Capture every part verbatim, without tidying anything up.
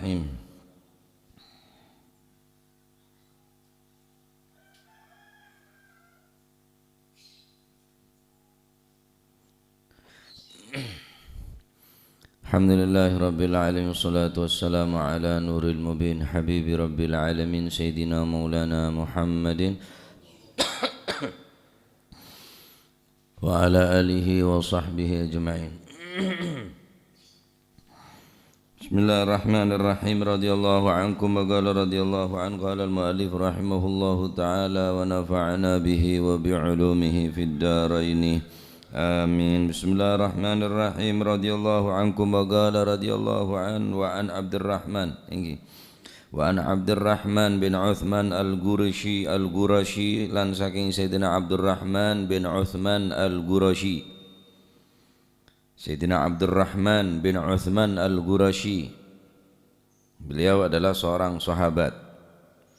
Bismillahirrahmanirrahim. Alhamdulillahirabbil alamin, wassalatu wassalamu ala nuril mubin, habibi rabbil alamin, sayyidina maulana Muhammadin, wa ala alihi wa sahbihi ajma'in. Bismillahirrahmanirrahim. Radhiyallahu ankum wa qala radhiyallahu anhu, qala al-mu'allif rahimahullahu ta'ala wa nafa'ana bihi wa bi ulumihi fid daraini. Amin. Bismillahirrahmanirrahim. Radhiyallahu ankum wa qala radhiyallahu an, wa an Abdurrahman. Inggih. Wa an Abdurrahman bin Uthman al-Qurashi, al-Qurashi, lan saking Sayyidina Abdurrahman bin Uthman al-Qurashi. Sayyidina Abdurrahman bin Uthman al-Qurashi. Beliau adalah seorang sahabat.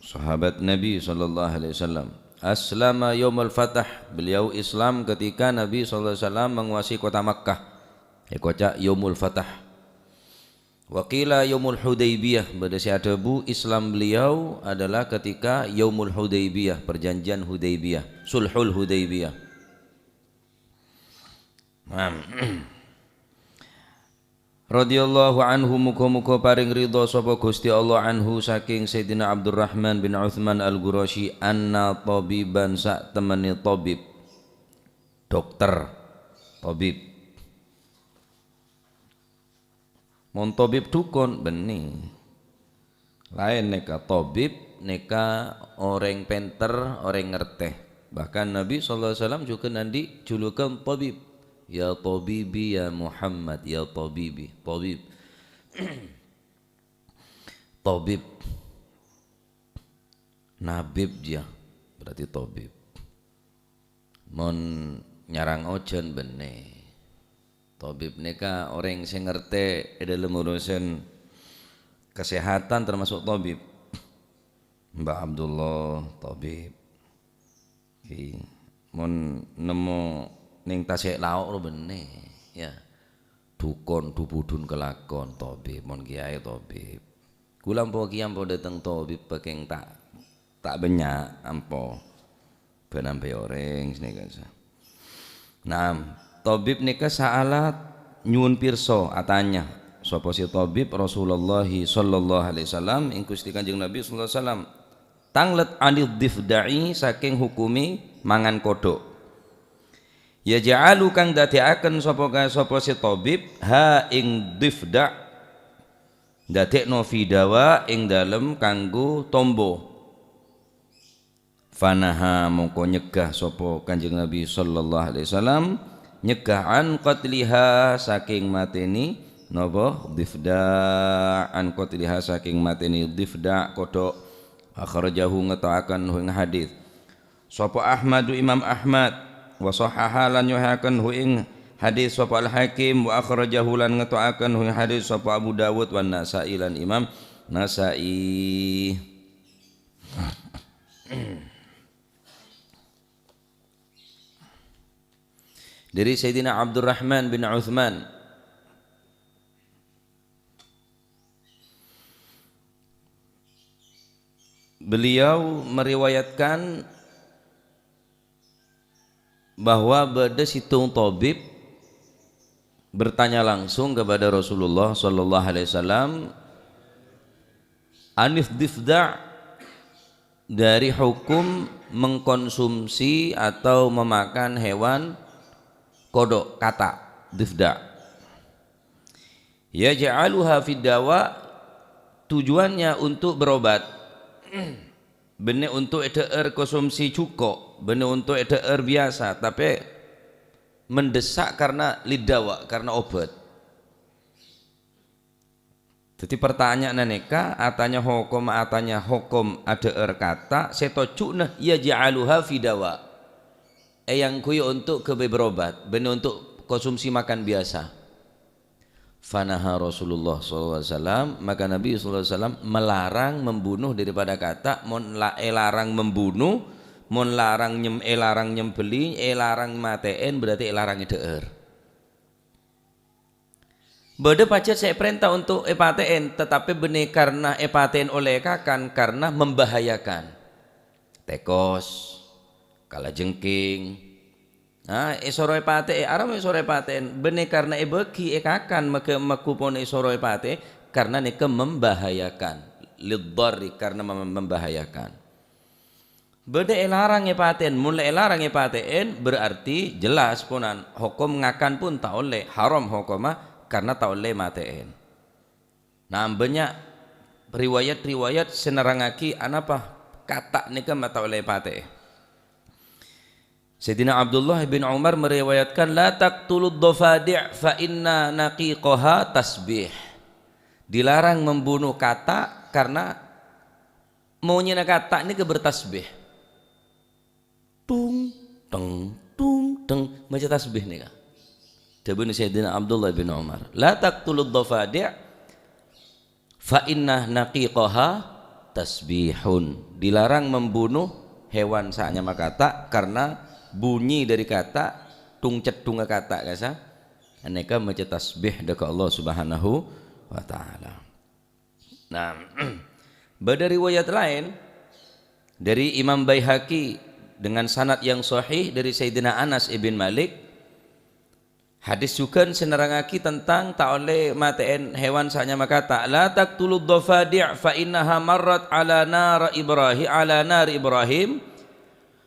Sahabat Nabi sallallahu alaihi wasallam. Aslama yaumul fatah. Beliau Islam ketika Nabi sallallahu alaihi wasallam menguasai kota Makkah. Èkoca' yaumul fatah. Wa qila yaumul Hudaybiyah. Bâdâ sè adhâbu Islam beliau adalah ketika yaumul Hudaybiyah, perjanjian Hudaybiyah, Sulhul Hudaybiyah. Naam. Radhiyallahu anhu, muga-muga paring ridha sapa Gusti Allah anhu saking Sayyidina Abdurrahman bin Uthman al-Qurashi, anna tabiban, sak temene tabib, dokter, tabib. Mon tabib dukon, benne. Laèn nèka tabib, nèka orèng pènter, orèng ngartè. Bahkan Nabi sallallahu alaihi wasallam juga nandi' julukan tabib. "Ya tabibi, ya Muhammad, ya tabibi." Tabib. Tabib. Nabib, ya. Berarti tabib. Mon nyarang ojhân, benne. Tabib nèka orèng sè ngartè è dâlem urusan kesehatan, termasuk tabib. Mbah Abdullah, tabib. Ki, mon nemmo neng Tasè' Lao' ro, benne, ya. Dukon, du-budun kalakon, tabib, mon kiyaè, tabib. Kaulâ ampo kèya ampo dâteng tabib, pakèng ta', ta' bânnya' ampo. Bân ampè orèng sanèka sa. Naam, tabib nèka sa'ala, nyo'on pirsa, atanya. Sapa sè tabib? Rasulullah sallallahu alaihi wasallam, ing Gusti Kanjeng Nabi sallallahu alaihi wasallam. Tanglet anid dhifda'i, saking hukumè mangan kodhok. Yaj'alu, kang daddi'aken sapa ka-, sapa sè tabib, ha ing dhifda', dadekno fi dawa' ing dalem kanggo tombo. Fanaha, mongko nyegah sapa Kanjeng Nabi sallallahu alaihi wasallam, nyegah an qatliha, saking mateni napa? Dhifda', an qatliha, saking mateni dhifda', kodhok. Akhrajahu, ngeto'aken hu ing hadis. Sapa Ahmadu, Imam Ahmad, wa sahhaha, lan nyohihaken hu ing hadis sapa Al-Hakim, wa akhrajahu, lan ngeto'aken hu ing hadis sapa Abu Dawud, wan Nasa'i, lan Imam Nasa'i. Dari Sayyidina Abdurrahman bin Uthman. Beliau meriwayatkan bahwa bâdâ sèttong tabib bertanya langsung kepada Rasulullah sallallahu alaihi wasallam, anid dhifda', dari hukum mengkonsumsi atau memakan hewan kodok, kata, dhifda'. Yaj'aluha fid dawa', tujuannya untuk berobat. Benne untuk èdhâ'âr konsumsi jhuko', benne untuk èdhâ'âr biasa, tapè mendesak karena lid dawa', karena obat. Dhâddhi, pertanyaanna nèka, atanya hokom, atanya hokom adhâ'âr kata, sè tojjhuna yaj'aluha fi dawa'. Èangghuy untuk ghâbây berobat, bânnè untuk konsumsi makan biasa. Fanaha Rasulullah sallallahu alaihi wasallam, maka Nabi sallallahu alaihi wasallam melarang membunuh daripada kata, mon la-, èlarang membunuh, mon larang nyem-, èlarang nyembelih, èlarang matè'èn, berarti èlarang èdhâ'âr. Bâdâ pajhât sè èparènta untuk èpatè'è, tetapi bânnè karna èpatè'è ollè èkakan karna membahayakan. Tèkos, kalajengking. Ah, èsoro èpatè'è, aram èsoro èpatè'è, bânnè karna èbâgi èkakan, maghâ-, maghâ pon èsoro èpatè'è, karna nèka membahayakan. Liddharri, karna mem-, membahayakan. Bâdâ èlarang èpatè'è, mon la èlarang èpatè'è, berarti jelas ponan hokom ngakan pun ta' ollè, haram hokomma, karna ta' ollè matè'è. Nah, bânnya' riwayat-riwayat sè nerrangngaghi anapa kata' nèka ma' ta' ollè èpatè'è. Sayyidina Abdullah bin Umar meriwayatkan, "La taqtulud dhafadi' fa inna naqiqaha tasbih." Dilarang membunuh kata' karena monyèna kata' nèka bertasbih. Tung, teng, tung, teng, maca tasbih nèka. Dhâbuna Sayyidina Abdullah bin Umar, "La taqtulud dhafadi' fa inna naqiqaha tasbihun." Dilarang membunuh hewan sè anyama kata' karena bunyi dari kata', tung-ceddungnga kata' kassa', anèka maca tasbih dâ' ka Allah Subhanahu wa Ta'ala. Nah, bâdâ riwayat laèn dari Imam Baihaqi dengan sanad yang sahih dari Sayyidina Anas ibn Malik. Hadis jhughân sè nerrangngaghi tentang ta' ollè matè'è hewan sè anyama kata', "La taqtulud dhafadi' fa innaha marrat ala nar Ibrahi-, ala nar Ibrahim,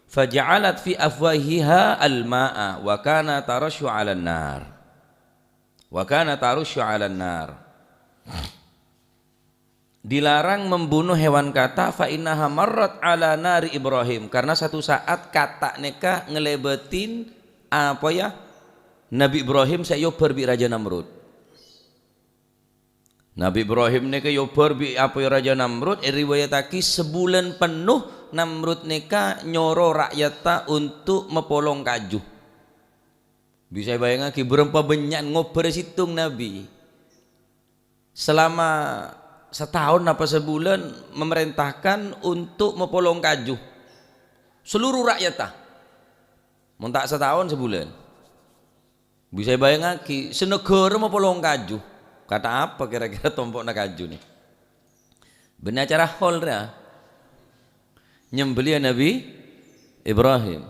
faja'alat fi afwahiha al-ma'a, wa kana tarashu 'alan nar." Wa kana tarusyu 'alan nar. Dilarang membunuh hewan kata, fa innaha marrat 'ala nari Ibrahim, karena satu saat kata nèka ngalèbâtin apoyya Nabi Ibrahim sè èobbhâr bi' Raja Namrud. Nabi Ibrahim nèka èobbhâr bi' apoyya Raja Namrud, èriwayattaghi sabulân penno Namrud nèka nyoro ra'yatta untuk mapolong kaju. Bisa èbâjângngaghi bârâmpa bânnya'na ngobbhârâ sèttong nabi. Selama sataon apa sabulân memerintahkan untuk mapolong kaju seluruh ra'yatta. Mon ta' sataon, sabulân. Bisa èbâjângngaghi, sanagârâ mapolong kaju. Kata apa kira-kira tompo'na kaju nè? Bânnè acara hol rèya. Nyembeliyâ Nabi Ibrahim.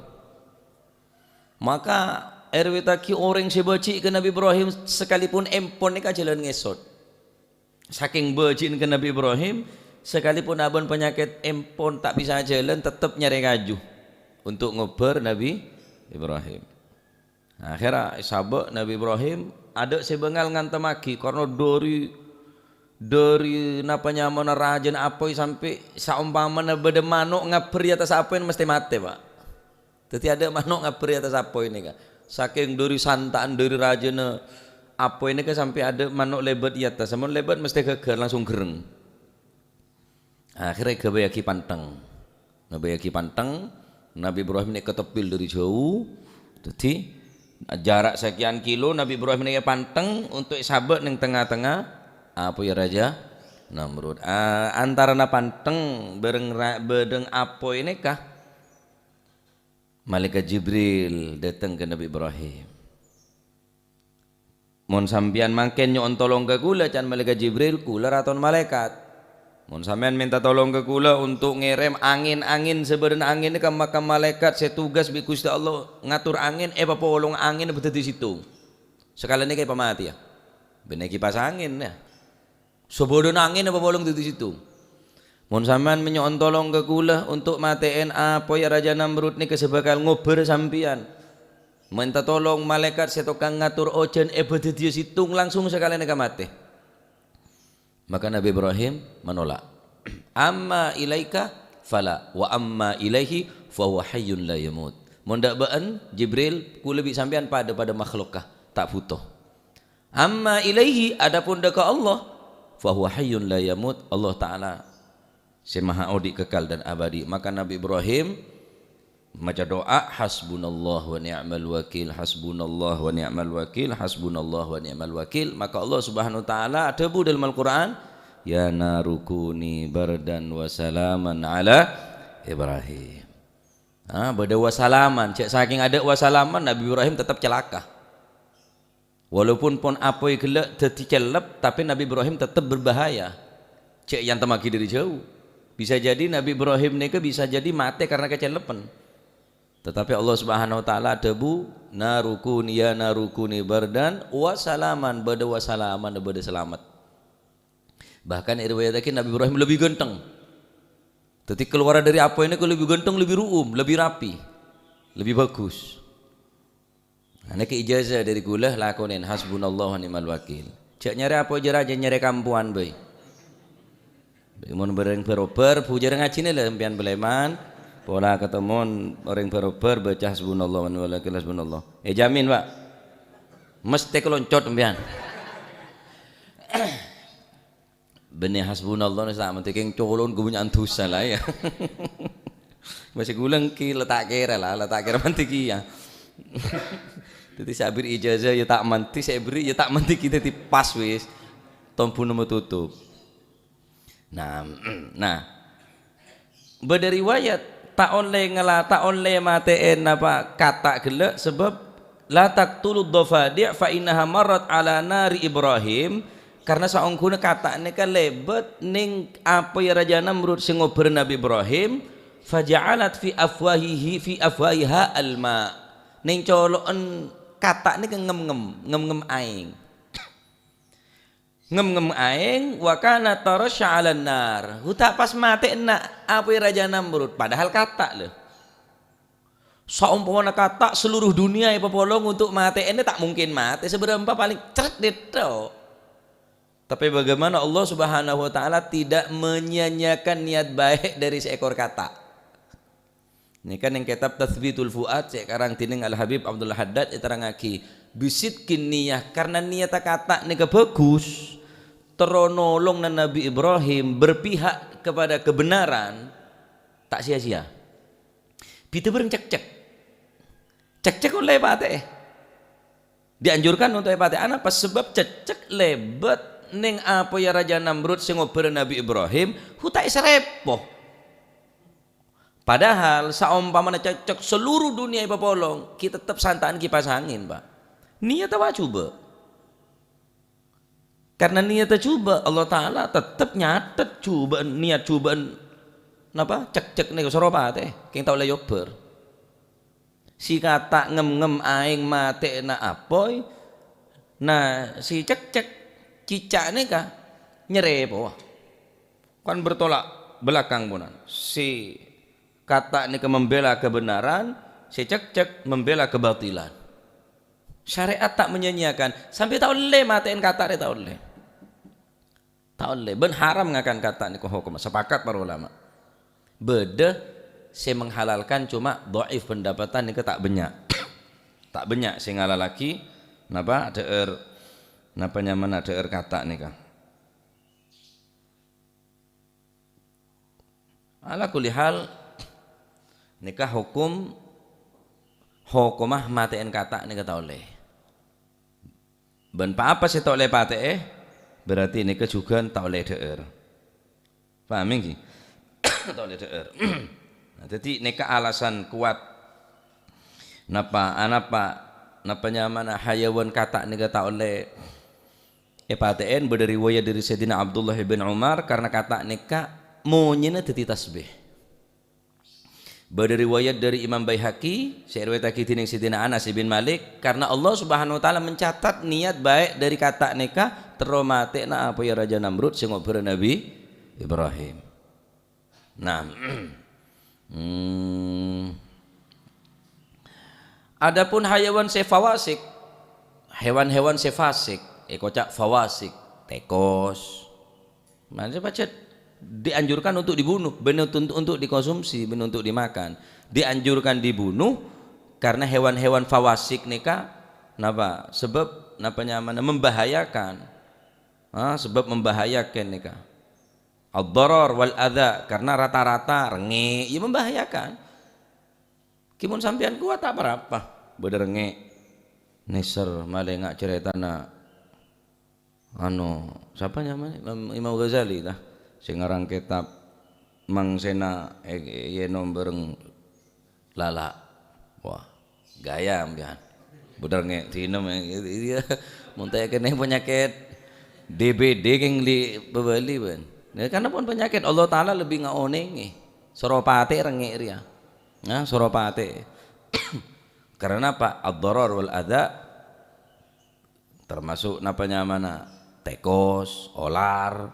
Maka èriwayattaghi orèng sè bâji' ka Nabi Ibrahim sakalipun empon nèka jhâlân ngèsot. Sakèng bâji'na ka Nabi Ibrahim, sakalipun abâ'na panyakèt empon ta' bisa jhâlân, tettep nyarè kaju untuk ngobbhâr Nabi Ibrahim. Akhèrra èsabâ' Nabi Ibrahim, adâ' sè bângal ngantemmaghi, karna dâri, dâri napa nyamana rajâna apoy sampè' saompamana bâdâ mano' ngabbhâr è attas apoy mestè matè, Pa'. Dâddhi adâ' mano' ngabbhâr è attas apoy nèka. Sakèng dâri santa'an dâri rajâna apoy nèka sampè' adâ' mano' lèbât è attas. Mon lèbât mestè ghâghâr, langsung gherreng. Akhèrra èghâbâyyaghi pantheng. Èghâbâyyaghi pantheng, Nabi Ibrahim nèka teppil dâri jhâu. Dâddhi, jhârâ' sakèyan kilo, Nabi Ibrahim nèka pantheng untuk èsabâ' neng tengnga-tengnga apoy Raja Namrud. A-, antarana pantheng bâreng ra-, bâreng apoy nèka, Malaèkat Jibril dâteng ka Nabi Ibrahim. "Mon sampèyan mangkèn nyo'on tolong ka kaulâ," can Malaèkat Jibril, "kaulâ raton malaèkat. Mon sampèyan mènta tolong ka kaulâ untuk ngèrèm angèn-angèn sè bâdâna angèn nèka, maka malaèkat sè tugas bi' Ghustè Allah ngator angèn èpapolong angèn èpadâddhi sèttong. Sakalèyan nèka èpamatèya. Bânnè kipas angèn, yâ." Sabâdâna angèn èpapolong dâddhi sèttong. "Mon sampèyan mè' nyo'on tolong ka kaulâ untuk matè'è apoy Raja Namrud nèka sè bhâkal ngobbhâr sampèyan, mènta tolong malaèkat sè tokang ngator ojhân èpadâddhiyâ sèttong, langsung sakalèyan nèka matè." Maka Nabi Ibrahim menolak. "Amma ilaika fala, wa amma ilaihi fa huwa hayyun la yamut." Mon dâ' bâ'ân, Jibril, kaulâ bi' sampèyan padâ-padâ makhlukka, ta' bhuto. "Amma ilaihi," adapun dâ' ka Allah, "fa huwa hayyun la yamut," Allah Ta'ala sè maha odi', kekal dan abadi. Maka Nabi Ibrahim maca doa, "Hasbunallah wa ni'mal wakil, hasbunallah wa ni'mal wakil, hasbunallah wa ni'mal wakil." Maka Allah Subhanahu wa Ta'ala adhâbu dâlem Al-Qur'an, "Ya naru kuni bardan wa salaman ala Ibrahim." Ah, bâdâ wasalaman. Cè' sakèng adâ' wasalaman, Nabi Ibrahim tettep calaka. Walaupun pon apoy ghellâ' dhâddhi cellep, tapè Nabbhi Ibrahim tetep berbahaya. Jhâ' èantemmaghi dâri jhâu. Bisa jadi Nabbhi Ibrahim nèka bisa jadi matè karena kacellepen. Tetapi Allah Subhanahu wa Ta'ala adhâbu, "Naru kuni, ya naru kuni bardan wa salaman," bâdâ wa salaman, bâdâ salamet. Bahkan èriwayataghi Nabbhi Ibrahim lebbi ghântheng. Dhâddhi, kalowara dâri apoy nèka lebbi ghântheng, lebbi ru'um, lebbi rapi, lebbi bhâghus. Nah, nèka ijazah dâri ghulâ, lakonè, hasbunallah wa ni'mal wakil. Jhâ' nyarè apoy jârèya, jhâ' nyarè kampowan bhâi. Mon bâreng bhâr-obhâr, bhujâr ngajhinè la sampèyan palèman. Pola katemmo orèng bhâr-obhâr, baca hasbunallah wa ni'mal wakil, hasbunallah. Èjamin, Pak. Mestè kaloncot sampèyan. Bânnè hasbunallah nèka ta' mantè kèng colon ghâbânya'an dhusa la, ya. Masih ghulâ ènggi la ta' kèra la, la ta' kèra mantè kèya. Dhâddhi sè aberri' ijazah ya ta' mantè, sè aberri' ya ta' mantè kèya dhâddhi pas wis. Tombuna matutup. Nah, nah. Bâdâ riwayat, ta' ollè ngala-, ta' ollè matè'è napa kata' ghellâ', sabâb, "La taqtulud dhafadi' fa innaha marrat ala nari Ibrahim," karna saongghuna kata' nèka lèbât neng apoy Raja Namrud sè ngobhâr Nabbhi Ibrahim, "faja'alat fi afwahihi, fi afwahiha al-ma'." Neng colo'en kata' nèka ngem-ngem, ngem-ngem aèng. Ngem-ngem aèng, wa kana tarasya 'alan nar. Hu ta' pas matè'na apoy Raja Namrud, padahal kata', lho. Saompamana kata' seluruh dunia èpapolong untuk matè'èna, ta' mungkin matè, sabârâmpa palèng cret dètto'. Tapè bagaimana Allah Subhanahu wa Ta'ala tidak menyia-nyiakan niat baik dari seekor kata'? Nèka neng kètab Tatsbitul Fuad sè èkarang dhinèng Al-Habib Abdullah Haddad èterrangngaghi, "Bisidqin niyah," karna niyatta kata' nèka bhâghus, terro nolongnga Nabbhi Ibrahim berpihak kepada kebenaran, ta' sia-sia. Bhidhâ bhâreng cekcek. Cekcek ollè èpatè'è. Dianjurkan untuk èpatè'è. Anapa? Sabâb cekcek lèbât neng apoyya Raja Namrud sè ngobhâr Nabbhi Ibrahim, hu ta' èsarèpo. Padahal saompamana cekcek seluruh dunia èpapolong, ghi' tettep santa'an kipas angin, Pak. Niyatta wa jhubâ'. Karna niyatta jhubâ', Allah Ta'ala tettep nyatet jhubâ'ân, niyat jhubâ'ân, napa, cekcek nèko soro patè, kèng ta' ollè èobhâr. Si kata' ngem-ngem aèng matè'na apoy, na si cekcek cicak nèka nyarèpowa. Kan bertolak belakang ponan. Si kata' nèka membela kebenaran, si cekcek membela kebatilan. Syariat ta' menyia-nyiakan, sampè' ta' ollè matè'è kata' rè ta' ollè. Ta' ollè, bân haram ngakan kata' nèko hokomma, sepakat para ulama. Bâdâ sè menghalalkan, cuma dhaif pendapatan nèka ta' bânnya'. Ta' bânnya' sè ngalalaghi, napa, dhâ'âr, napa nyamana dhâ'âr kata' nèka. Ala kulli hal, nèka hokom, hokomma matè'è kata' nèka ta' ollè. Bân pa-apa sè ta' ollè èpatè'è, berarti nèka jhughân ta' ollè dhâ'âr. Paham ènggi? Ta' ollè dhâ'âr. Nah, dhâddhi nèka alasan kowat. Napa, anapa, napa nyamana hayawan kata' nèka ta' ollè èpatè'è? Bâdâ riwayat dâri Sayyidina Abdullah bin Umar, karna kata' nèka monyèna dhâddhi tasbih. Bâdâ riwayat dâri Imam Baihaqi, sè èriwayataghi dhinèng Sayyidina Anas bin Malik, karna Allah Subhanahu wa Ta'ala mencatat niat baik dâri kata' nèka, terro matè'na apoyya Raja Namrud sè ngobhâr Nabbhi Ibrahim. Nah, hmm. Adapun hayawan sè fawasik, hewan-hewan sè fasik, èkoca' fawasik, tèkos, Mangkana pajhât dianjurkan untuk dibunuh, bân untuk, untuk dikonsumsi, bân untuk dimakan. Dianjurkan dibunuh karena hewan-hewan fawasik nèka napa? Sebab napa nyamana? Membahayakan. Ah, sebab membahayakan nèka. Ad-dharar wal adza, karena rata-rata rengngè', ya membahayakan. Kèmon sampèyan kowat ta' pa-rapa, bâdâ rengngè'. Nèser malènga' carètana anu, sapa nyamana? Imam, Imam Ghazali, tah, sè ngarang kètab Mangsèna è-, è-, Ènom bhâreng Lala'. Wah, gaya sampèyan. Bâdâ ngè-, dina mè-, iyâ, mon ta' kènè panyakèt D B D kèng li pabâli, bân. Ya, karena pon panyakèt, Allah Ta'ala lebbi ngaonèngè. Soro patè rèngngè' rèya. Nah, soro patè. Karena apa? Ad-dharar wal adza, termasuk napa nyamana? Tèkos, olar.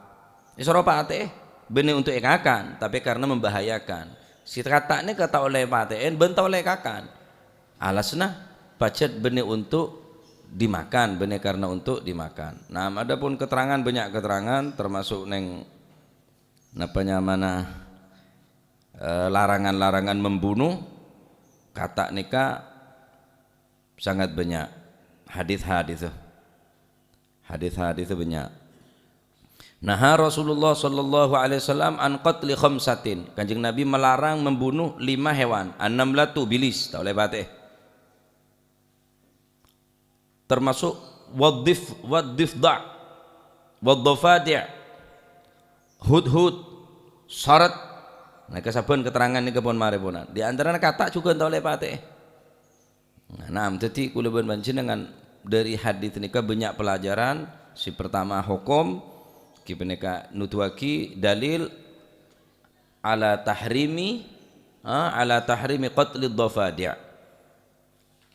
Èsoro patè, bânnè untuk èkakan, tapè karena membahayakan. Si kata' nèka ta' ollè patè'èn, bân ta' ollè èkakan. Alasna, pajhât bânnè untuk dimakan, bânnè karena untuk dimakan. Nah, adapun keterangan, banyak keterangan, termasuk neng, napa nyamana, eh, larangan-larangan membunuh, kata' nèka sangat banyak. Hadis-hadis, hadis-hadis banyak. Naha Rasulullah sallallahu alaihi wasallam an qatli khamsatin. Kanjeng Nabi melarang membunuh lima hewan. An-namlatu, bilis, ta' ollè patè. Termasuk wadhif-, wadhifda', wadhafadi', hudhud, sarat. Nah, kasabbhân keterangan nèka pon marè ponan. Di antarana kata' jhughân ta' ollè patè. Nah, na'am, dhâddhi kaulâ bân panjhennengan dhâri hadis nèka banyak pelajaran. Si pertama, hukum, ki panèka nuduwaghi dalil ala tahrimi, ha, ala tahrimi qatli dhafadi'.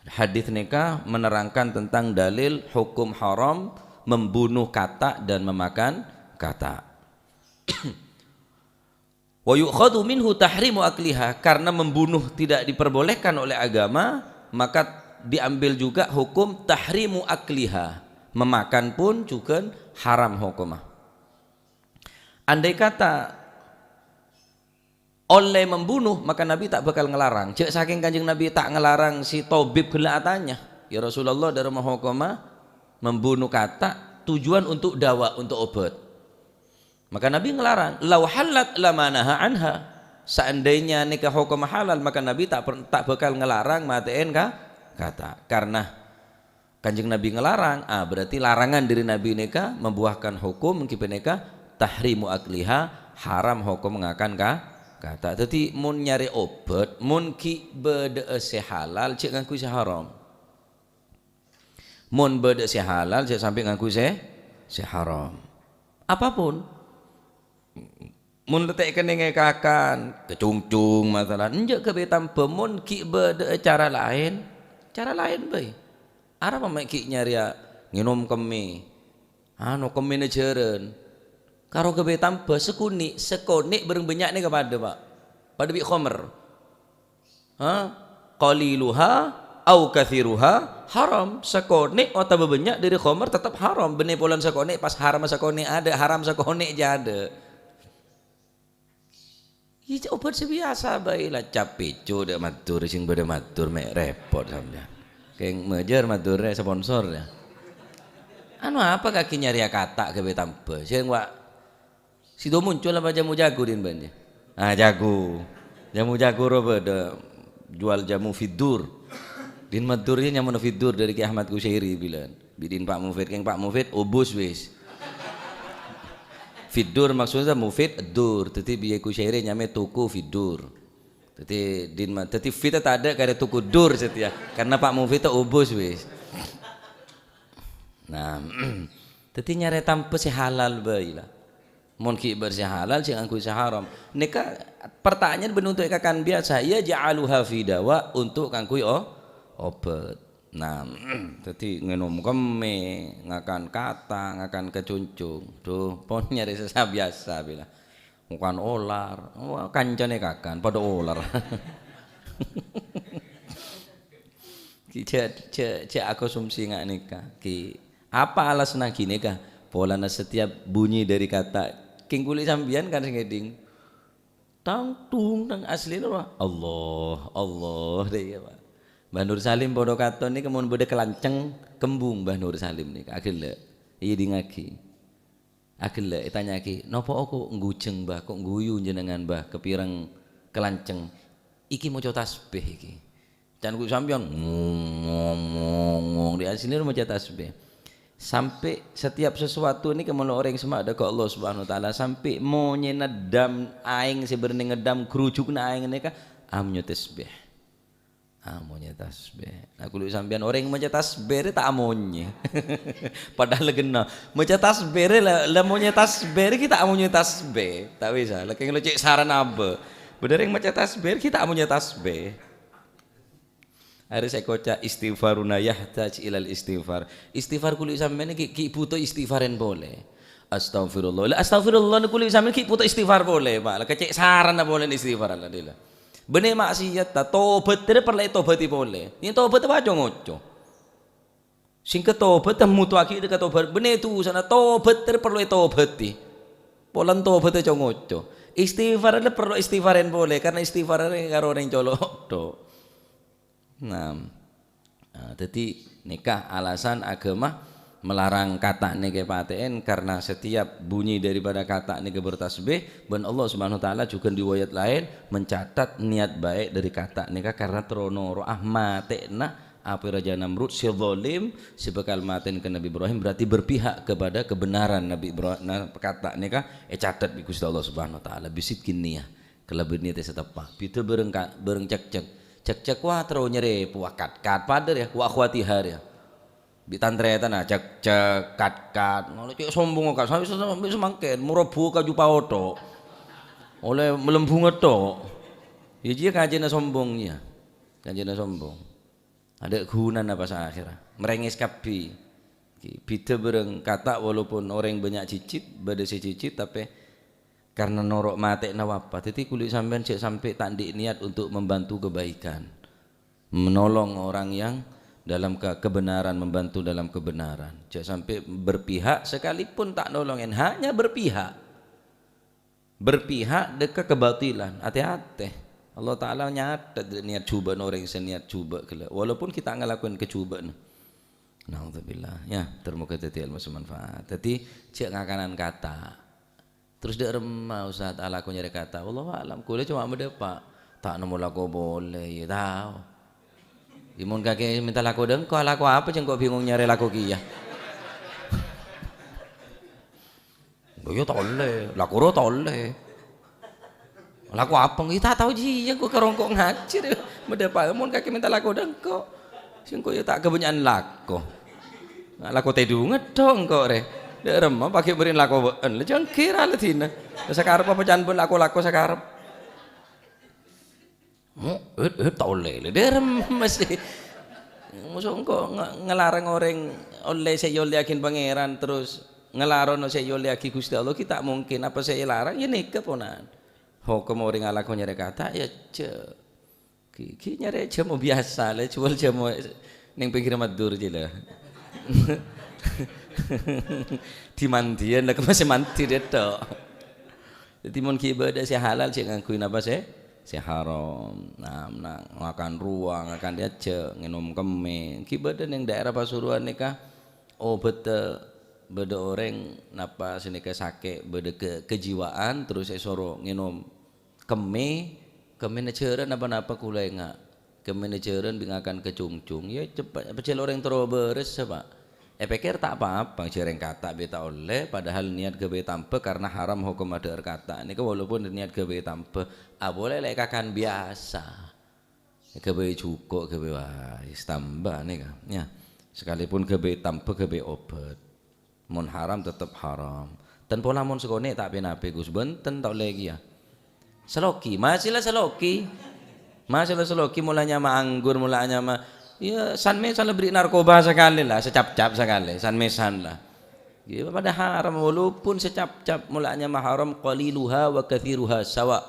Hadis nèka menerangkan tentang dalil hukum haram membunuh kata' dan memakan kata'. Wa yu'khadhu minhu tahrimu akliha, karena membunuh tidak diperbolehkan oleh agama, maka diambil juga hukum tahrimu akliha, memakan pun juga haram hukumnya. Andai kata ollè membunuh, maka Nabi ta' bhâkal ngelarang. Jhâ' sakèng Kanjeng Nabi ta' ngelarang, si tobib ghellâ' atanya, "Ya Rasulullah, dhârâmma hokomma membunuh kata' tujuan untuk dawa, untuk obat?" Maka Nabi ngelarang, "Lau hallat lama naha anha." Seandainya nèka hokom halal, maka Nabi ta' per-, ta' bhâkal ngelarang matè'èn ka-, kata'. Karena Kanjeng Nabi ngelarang, ah, berarti larangan dhâri Nabi nèka membuahkan hukum, ènggi panèka tahrimu akliha, haram hokom ngakan ka-, kata'. Dhâddhi, mon nyarè obat, mon ghi' bâdâ'â sè halal, jhâ' ngangghuy sè haram. Mon bâdâ sè halal, jhâ' sampè' ngangghuy sè, sè haram. Apapun. Mon la ta' kennengnga èkakan, kacungcung masalan, enjâ' ghâbây tambhâ mon ghi' bâdâ'â cara laèn, cara laèn bhâi. Arapa mè' ghi' nyarèya ngènom kemmè, ano, kemmèna jhârân. Karo ghâbây tambhâ sakonè', sakonè' bhâreng bânnya'na kapadâ, Pa'. Padâ bi' khomer. Ha? Qaliluha au katsiruha haram. Sakonè' otabâ bânnya' dhâri khomer tetep haram. Bânnè polana sakonè' pas haram sakonè' adâ', haram sakonè' jâ adâ'. Iyâ, obat sè biyasa bhâi la, cap pèco dâ' Madhurâ, sè bâdâ Madhurâ mè' rèpot sampèyan. Kèng majâr Madhurâ sponsor, yâ. Anu apa kakè nyarèya kata' ghâbây tambhâ? Sèng wa' Sido muncul apa jamu jago din bân, yâ? Ah, jago. Jamu jago ro bâdâ jual jamu fiddur. Din Madhurâ nyamana fiddur dhâri Ki Ahmad Kusyairi bilân. Bidin Pak Mufid, kèng Pak Mufid obus wis. Fiddur maksudnya mufid dur. Dhâddhi Biyai Kusyairi nyamè toko fiddur. Dhâddhi din ma-, dhâddhi fit ta' adâ' karè toko dur satèya. Karena Pak Mufid ta' obus wis. Nah, dhâddhi nyarè tambhâ sè halal bhâi la. Mon ghi' bâr sè halal, sè ngangghuy sè haram. Nèka pertanyaan bân untuk èkakan biyasa, yaj'aluha fi dawa, untuk ngangghuy o-, obât. Nah, dhâddhi ngènom kemmè, ngakan kata', ngakan kacuncung. Duh, pon nyarè sè sabiyasa bilâ. Ngakan olar, wah, kancana èkakan, padâ olar. Ki, jhâ', jhâ', jhâ' akonsumsi nga' nèka. Ki, apa alasna ghi nèka? Polana setiap bunyi dari kata, kèng kulâ sampèyan kan sè ngèdhing. Tang, tung, tang, aslina apa? Allah, Allah, dâ' iyâ, Pa'. Mbah Nur Salim padâ katon nèka mon bâdâ kalanceng, kembung Mbah Nur Salim nèka, aghellâ'. Èdhingngaghi. Aghellâ', ètanya'aghi, "Napa kok nggujeng, Mbah? Kok ngguyu jenengan, Mbah? Kapèrang kalanceng?" "Iki maca tasbih iki." Can ku sampèyan, ngong, ngong, ngong, ngong. Di asline maca tasbih. Sampai setiap sesuatu ini kemana orang semak ada ke Allah Subhanahu wa Ta'ala, sampai monyena dam aeng sè bârâ' ngedam, gerujukna aeng nèka, amnyo tasbih. Amonyè tasbih. Nah, kulâ sampèyan orèng maca tasbih rè ta' amonyè. Padahal ghenna. Maca tasbih rè la, la monyè tasbih rè ghi' ta' amonyè tasbih. Ta' bisa. La kèng lo cè' saran abâ. Bâdâ orèng maca tasbih rè ghi' ta' amonyè tasbih. Arè sè koca' istighfaruna yahtaj ilal istighfar. Istighfar kulâ sampèyan ghi', ghi' bhuto istighfarèn polè. Astaghfirullah. La astaghfirullah kulâ sampèyan ghi' bhuto istighfar polè, Pak. La kèng cè' saranna polè istighfar, alhamdulillah. Bânnè maksiat, ta, tobat, terro parlo ètobâti polè. Yèn tobat apa co-ngoco? Sèngghâ tobat, ta, mutuwaghi ka tobat. Bânnè dusana tobat, terro parlo ètobâti. Polana tobat co-ngoco. Istighfar la parlo istighfarèn polè, karena istighfar rè karo orèng colo' tho. Nah, ah, dhâddhi nèka alasan aghâma melarang kata' nèka èpatè'èn, karena setiap bunyi daripada kata' nèka bertasbih, bân Allah Subhanahu wa Ta'ala juga di riwayat laèn mencatat niat baik dari kata' nèka karena terro noro'a matè'na apa Raja Namrud sè zalim, sè bhâkal matè'èn ka Nabi Ibrahim, berarti berpihak kepada kebenaran Nabi Ibra-, nah, kata' nèka ècatet bi' Ghustè Allah Subhanahu wa Ta'ala, bisidqin niyah. Kalabân niyat sè teppa'. Bhidhâ bhâreng ka-, bhâreng cekcek. Cekcek, wah, terro nyerè, puwah kat-kat. Padâ rèya, wa akhwatiha rèya. Bi' tan-tarètanna, cekcek, kat-kat. Ngono cè' sombong, Kak. Sampai, sampai samangkèn, moro bu kaju paoto. Ollè malembungnga tho. Yâ, jiyâ kajâna sombong, yâ. Kajâna sombong. Adâ' ghunana pas akhèra. Merengès kabbhi. Bhidhâ bhâreng kata', walaupun orèng bânnya' cicit, bâdâ sè cicit, tapè karena noro' matè'na wapa. Dhâddhi, kulâ sampèyan jhâ' sampè' ta' andi' niat untuk membantu kebaikan. Menolong orang yang dalam ke-, kebenaran, membantu dalam kebenaran. Jhâ' sampè' berpihak sekalipun ta' nolongèn, hanya berpihak. Berpihak dâ' ka kebatilan. Ate-ate. Allah Ta'ala nyatet niat jhubâ'na orèng sè niat jhubâ' ghellâ'. Walaupun kita ngalakoin kajhubâ'na. Naudzubillah. Ya, termoga dhâddhi ilmu sè manfaat. Dhâddhi, jhâ' ngakanan kata'. Terros dâ' remma, Ustaz, alako nyarè kata'. Wallahu a'lam. Kulâ coma madhâpa'. Ta' nemmo lako polè, yâ tao. Yâ mon kakè mènta lako dâ' engko', alako apa jhâ' engko' bingung nyarè lako kèya? Engko' yâ ta' ollè, lako rowa ta' ollè. Lako apa? Yâ ta' tao jiyâ, engko' karo engko' ngajhâr, yâ. Madhâpa', mon kakè mènta lako dâ' engko'. Sèngko' yâ ta' kabânnya'an lako. Nah, lako tèdungnga tho engko' rè. Dâ' remma paghi' bâri' lako bâ'ân. La jhângghi ra la dina. Sakarep apa can bân lako-lako sakarep. Mo, eh, eh, ta' ollè, la dâ' remma sè. Mosok engko' nge-, ngelarang orèng ollè sè èollèyaghi Pangèran, terros ngelarono sè èollèyaghi Ghustè Allah, ghi' ta' mungkin. Apa sè èlarang, yâ nèka ponapa. Hokom orèng alako nyarè kata', yâ jhâ'. Ghi, ghi nyarè jhâmo biyasa, la, juwâl jhâmo neng pèngghir Madhurâ, jiyâ, la. Dimandiyân, la, masè mandi dâ' tho. Dhâddhi, mon ghi' bâdâ sè halal, jhâ' ngangghuy napa sè, sè haram. Nah, nah, ngakan rowa, ngakan dâjâ, ngènom kemmè. Ghi' bâdâ neng daerah Pasuruan nèka, obât, eh, bâdâ orèng napa sè nèka sakè', bâdâ ke-, kejiwaan, terros èsoro ngènom kemmè, kemmèna jhârân apa-napa kulâ enga'. Kemmèna jhârân bi' ngakan kacongcong, yâ ceppa', pajhâl orèng terro bârâs, Pak. Èpèkkèr ta' pa-apa, jhâreng kata' bi' ta' ollè, padahal niat ghâbây tambhâ karena haram hokom adhâ'âr kata'. Nèka walaupun niat ghâbây tambhâ, apolè lè' kakan biyasa. Ghâbây jhuko', ghâbây wais, tambhâ nèka, yâ. Sekalipun ghâbây tambhâ, ghâbây obât. Mon haram, tetep haram. Ten pola mon sakonè' ta' pènapè, Gus. Bhunten ta' ollè kèya. Saloki, masih la saloki. Masih la saloki, mola nyama anggur, mola nyama, yâ, san-mèsan la bâri' narkoba sakalè la, sacap-cap sakalè, san-mèsan la. Yâ, padâ haram, walaupun sacap-cap, mola nyama haram, qaliluha wa katsiruha sawa.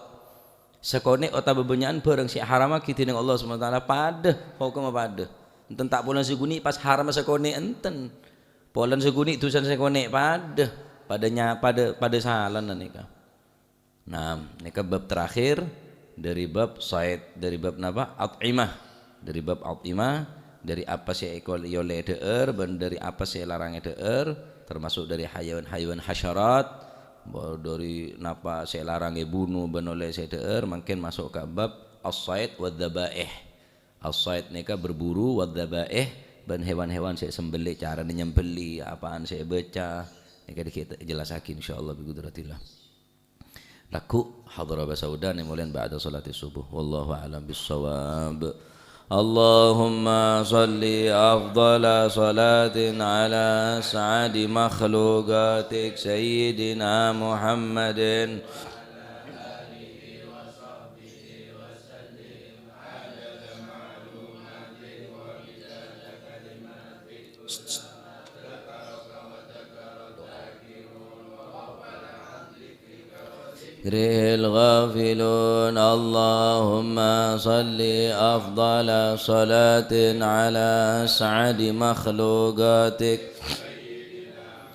Sakonè' otabâ bânnya'an bhârâng sè èharammaghi dhinèng Allah Subhanahu wa Ta'ala padâ, hokomma padâ. Enten ta' polana saghunè' pas haram sakonè' enten. Polana saghunè' dusana sakonè' padâ. Padâ nya-, padâ, padâ salana nèka. Nah, nèka bab terakhir dari bab shaid, dari bab napa? At'imah. Dari bab at'imah, dari apa sè èko-, èollè èdhâ'âr, bân dari apa sè èlarang èdhâ'âr, termasuk dari hayawan-hayawan hasyarat, bo-, dari napa sè èlarang èbunu bân ollè sè èdhâ'âr, mangkèn maso' ka bab as-shaid wa dzabaih. As-shaid nèka berburu, wa dzabaih, bân hewan-hewan sè èsembelli, carana nyembelli, apaan sè èbâca, nèka dhiggi' ta' èjellassaghi insyaallah bi qudratillah. Lagghu' hadhara bâ' sauda nèmolèn ba'da shalati subuh. Wallahu a'lam bissawab. اللهم صل أفضل صلاة على أسعد مخلوقاتك سيدنا محمد. ذكره الغافلون. اللهم صل أفضل صلاة على أسعد مخلوقاتك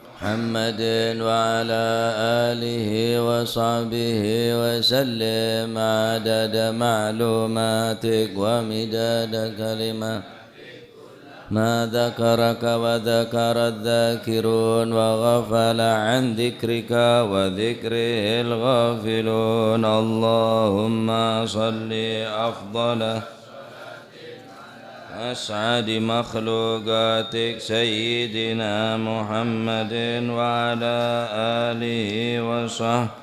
محمد وعلى آله وصحبه وسلم عدد معلوماتك ومداد كلماتك. ما ذكرك وذكر الذاكرون وغفل عن ذكرك وذكره الغافلون. اللهم صل أفضل أسعد مخلوقاتك سيدنا محمد وعلى آله وصحبه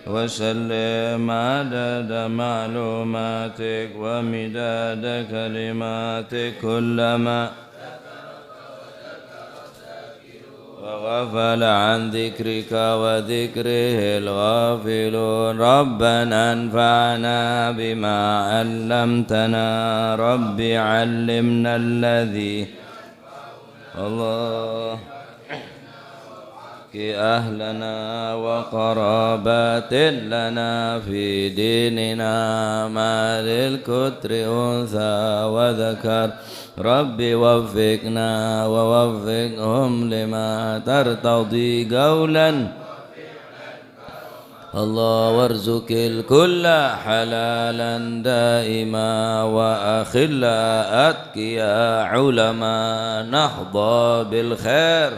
وسلم عدد معلوماتك ومداد كلماتك. كلما وغفل عن ذكرك وذكره الغافلون. ربنا انفعنا بما علمتنا. رب علمنا الذي الله أهلنا وقرابات لنا في ديننا مع ذي القدر أنثى وذكر. رب وفقنا ووفقهم لما ترتضي قولا. الله وارزق الكل حلالا دائما وأخلاء أتقياء علماء نحظى بالخير.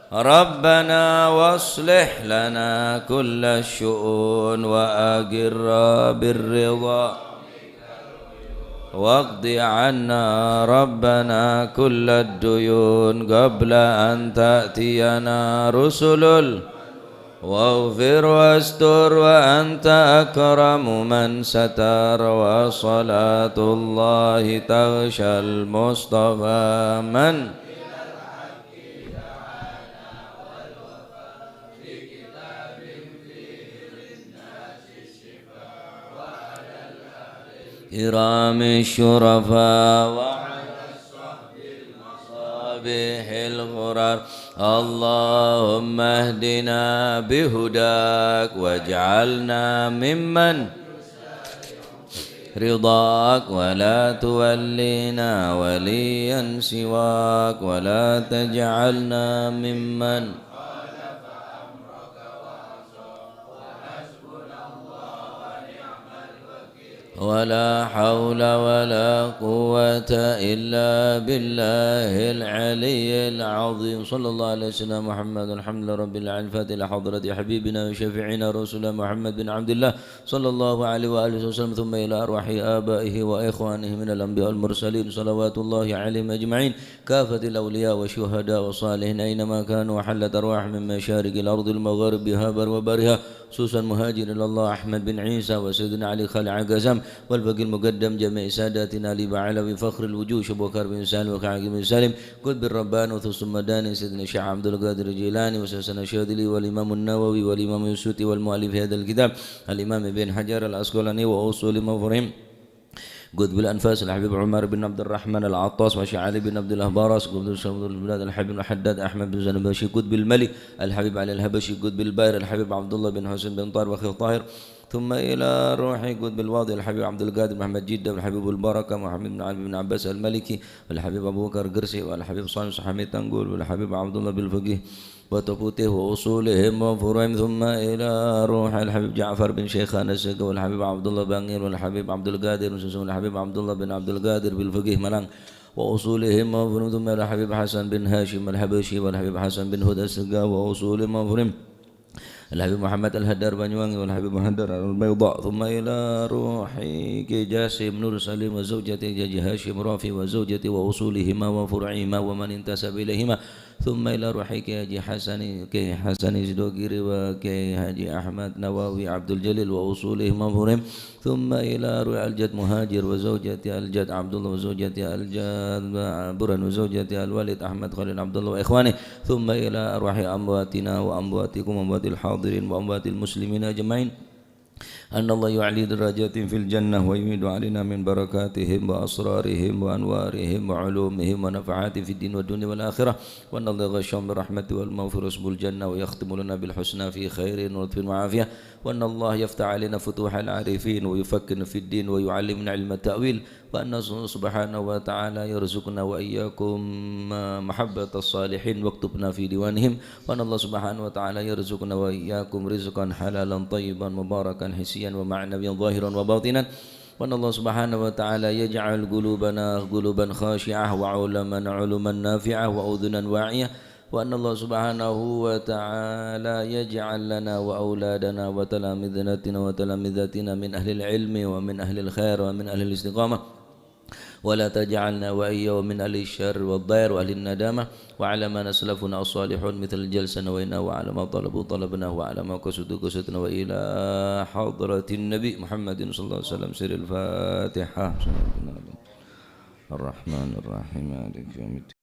ربنا واصلح لنا كل الشؤون وأقر بالرضا. واقض عنا ربنا كل الديون قبل أن تأتينا رسل ال-، واغفر واستر وأنت أكرم من ستر. وصلاة الله تغشى المصطفى من كرام الشرفاء وعلى الصحب المصابيح الغرر. اللهم اهدنا بهداك واجعلنا ممن رضاك ولا تولينا وليا سواك ولا تجعلنا ممن ولا حول ولا قوة إلا بالله العلي العظيم. صلى الله على سيدنا محمد. الحمد لله رب العالمين. الفاتحة لحضرة حبيبنا وشفيعنا رسول محمد بن عبد الله صلى الله عليه وآله وسلم، ثم إلى أرواح آبائه وإخوانه من الأنبياء والمرسلين صلوات الله عليهم أجمعين. كافة الأولياء والشهداء والصالحين أينما كانوا، وحلت أرواحهم من مشارق الأرض لمغاربها بر وبرها، خصوصا مهاجر إلى الله أحمد بن عيسى وسيدنا علي خلع قسم والباقي المقدم جميع ساداتنا آل بعلوي فخر الوجود شبوكار بن سالم وكعب بن سالم قطب الرباني وثم الداني سيدنا الشيخ عبد القادر الجيلاني وسيدنا الشاذلي والإمام النووي والإمام السيوطي والمؤلف هذا الكتاب الإمام ابن حجر العسقلاني وأصول مفرهم قطب الأنفاس الحبيب عمر بن عبد الرحمن العطاس وشيخ علي بن عبد الله براس قطب البلاد الحبيب الحداد أحمد بن زنباشي قطب الملك الحبيب علي الحبشي قطب البحر الحبيب عبد الله بن حسين بن طاهر وأخيه طاهر، ثم إلى روح قطب الوادي الحبيب عبد القادر محمد جدة والحبيب البركة محمد بن علي بن عباس المالكي والحبيب أبو بكر قرشي والحبيب صالح حميد تنقول والحبيب عبد الله بالفقيه وتبوته وأصولهم وفروعهم، ثم إلى روح الحبيب جعفر بن شيخان السقا والحبيب عبد الله بانغير والحبيب عبد القادر والحبيب عبد الله بن عبد القادر بالفقيه ملنگ وأصولهم وفروعهم، ثم إلى الحبيب حسن بن هاشم الحبشي والحبيب حسن بن هدى السقا وأصولهم وفروعهم، الحبيب محمد الهدار بنيوانغي والحبيب هدار البيضاء، ثم إلى روح كي جاسم نور سليم وزوجته جاجي هاشم رافي وزوجته وأصولهما وفروعهما ومن انتسب إليهما، ثم إلى روح كي حاجي حسن، كي حسن سدوغيري وكي حاجي أحمد نووي عبد الجليل وأصولهم وفروعهم، ثم إلى روح الجد مهاجر وزوجته الجد عبد الله وزوجته الجد برهان وزوجته الوالد أحمد خليل عبد الله وإخوانه، ثم إلى أرواح أمواتنا وأمواتكم وأموات الحاضرين وأموات المسلمين أجمعين. أن الله يعلي درجاتهم في الجنة ويمد علينا من بركاتهم وأسرارهم وأنوارهم وعلومهم ونفحاتهم في الدين والدنيا والآخرة. وأن الله يغشاهم بالرحمة والمغفرة ويسكنهم الجنة ويختم لنا بالحسنى في خير ولطف وعافية. وأن الله يفتح علينا فتوح العارفين ويفقهنا في الدين ويعلمنا علم التأويل. وأن الله سبحانه وتعالى يرزقنا وإياكم محبة الصالحين واكتبنا في ديوانهم. وأن الله سبحانه وتعالى يرزقنا وإياكم رزقا حلالا طيبا مباركا حسيا ومعنويا ظاهرا وباطنا. وأن الله سبحانه وتعالى يجعل قلوبنا قلوبا خاشعة وعلما علما نافعة وأذنا واعية. وأن الله سبحانه وتعالى يجعل لنا وأولادنا وتلامذتنا وتلامذاتنا من أهل العلم ومن أهل الخير ومن أهل الاستقامة. ولا تجعلنا وإياهم من أهل الشر والضير وأهل الندامة، وعلى ما نسلفنا الصالحون مثل الجلسة نوينا، وعلى ما طلبوا طلبنا، وعلى ما قصدوا قصدنا، وإلى حضرة النبي محمد صلى الله عليه وسلم. سر الفاتحة. بسم الله الرحمن الرحيم. الرحمن الرحيم. مالك يوم الدين.